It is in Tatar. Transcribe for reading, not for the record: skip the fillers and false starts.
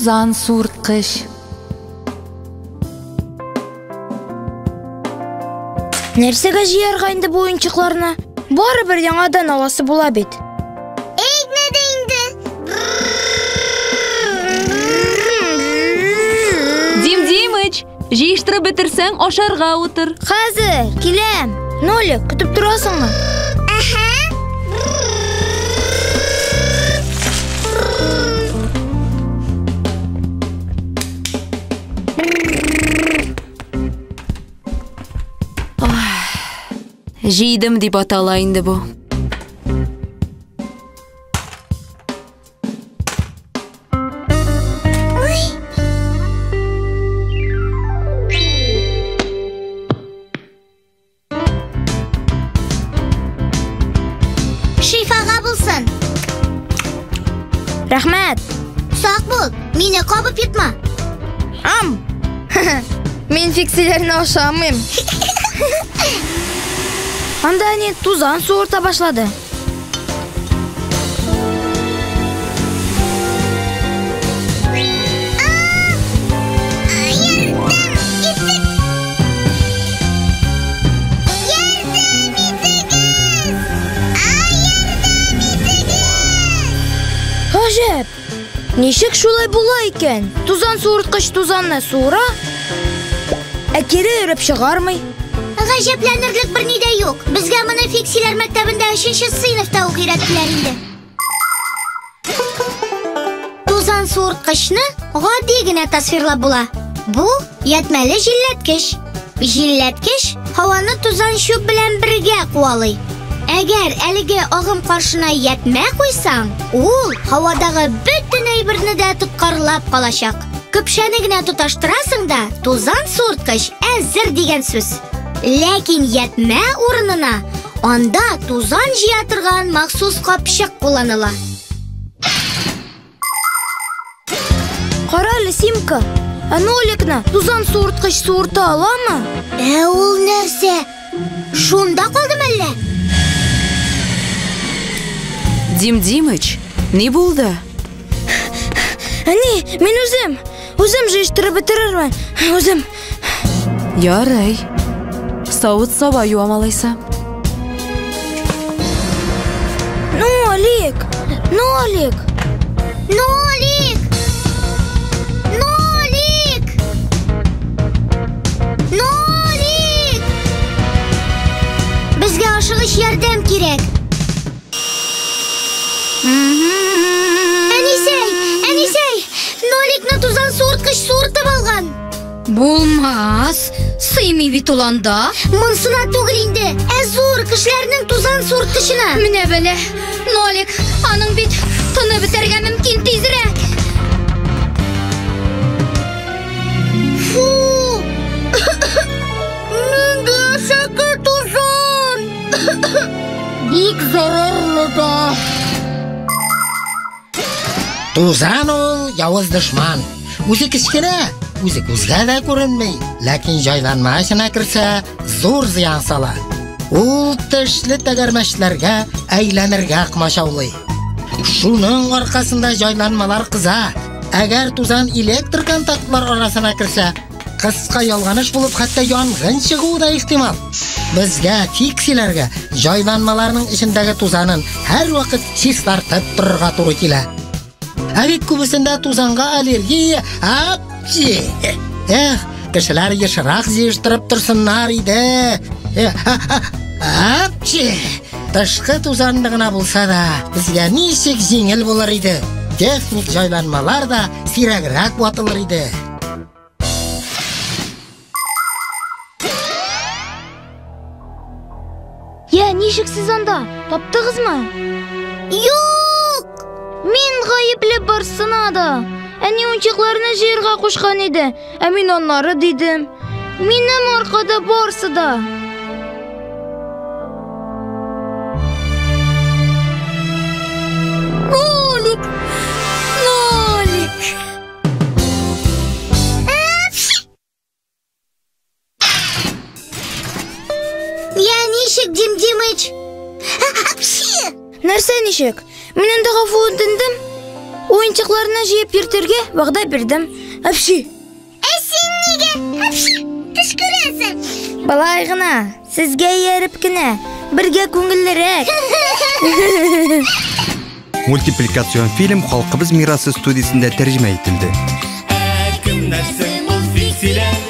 Тузан суырткыч. Нәрсәгә җыярга инде бу уенчыкларны? Барыбер яңадан аласы була бит. Әйтмә дә инде. Дим Димыч, җыештырып бетерсәң, ашарга утыр. Хәзер, киләм. Нолик, көтеп торасыңмы? Әһә. Җыйдым дип атала инде бу. Шифага булсын. Рәхмәт. Сак бул, мине кабып йотма. Ам. Мин фиксиләрне ашамыйм. Анда әни тузан суырта башлады. Ярдәм итегез! Ярдәм итегез! Ай, ярдәм итегез! Гаҗәп! Ничек шулай була икән? Тузан суырткыч тузанны суыра, ә кире өреп чыгармый. Гаҗәпләнерлек берни дә юк. Безгә моны фиксиләр мәктәбендә өченче сыйныфта ук өйрәттеләр инде. Тузан суырткычны гади генә тасвирлап була. Бу ятмәле җилләткеч. Җилләткеч һаваны тузан чүп белән бергә куалый. Әгәр әлеге агым каршына ятмә куйсаң, ул һавадагы бөтен әйберне дә тоткарлап калачак. Көпшәне генә тоташтырасың да, тузан суырткыч әзер дигән сүз. Ләкин ятмә урынына анда тузан җыя торган махсус капчык кулланыла. Кара әле, Симка, ә Ноликны тузан суырткыч суырта аламы? Ә ул нәрсә? Шунда калды мәллә? Дим Димыч, ни булды? Әни, мин үзем, үзем җыештырып бетерермен, үзем. Ярый. Савыт-саба юам алайса. Нолик! Нолик! Нолик! Нолик! Нолик! Безгә ашыгыч ярдәм кирәк. Әнисәй! Әнисәй! Ноликны тузан суырткыч суыртып алган. Булмас, сыймый бит ул анда. Монсына түгел инде, ә зур кешеләрнең тузан суырткычына. Менә бәлә. Нолик, аның бит тыны бетәргә мөмкин тизрәк. Фу! Нинди әшәке тузан! Бик зарарлы да. Тузан ул явыз дошман. Үзе кечкенә, үзе күзгә дә күренми, ләкин җайланма эченә керсә, зур зыян сала. Ул тешле тәгәрмәчләргә әйләнергә комачаулый. Шуның аркасында җайланмалар кыза. Әгәр тузан электр контактлар арасына керсә, кыска ялганыш булып хәтта янгын чыгуы да ихтимал. Безгә, фиксиләргә, җайланмаларның эчендәге тузанын һәрвакыт чистартып торырга туры килә. Ә бит күбесендә тузанга аллергия. Апчи! Эх, кешеләр ешрак җыештырып торсыннар иде. Апчи! Тышкы тузанны гына булса да, безгә ничек җиңел булыр иде. Техник җайланмалар да сирәгрәк ватылыр иде. Я, ничек сез анда? Таптыгызмы? Юк! Мин гаепле барсына да. Әни уенчыкларны җыярга кушкан иде, ә мин аннары дидем. Минем аркада барсы да. Нолик! Нолик! Я ничек, Дим Димыч? Апчи! Нәрсә ничек? Мин инде гафу үтендем. Уенчыкларны җыеп йөртергә вәгъдә бирдем. Әпши! Ә син нигә әпши төчкерәсең? Болай гына, сезгә ияреп кенә, бергә күңеллерәк. Мультипликацион фильм Халкыбыз мирасы студиясендә тәрҗемә ителде. Ә кемнәр соң ул фиксиләр?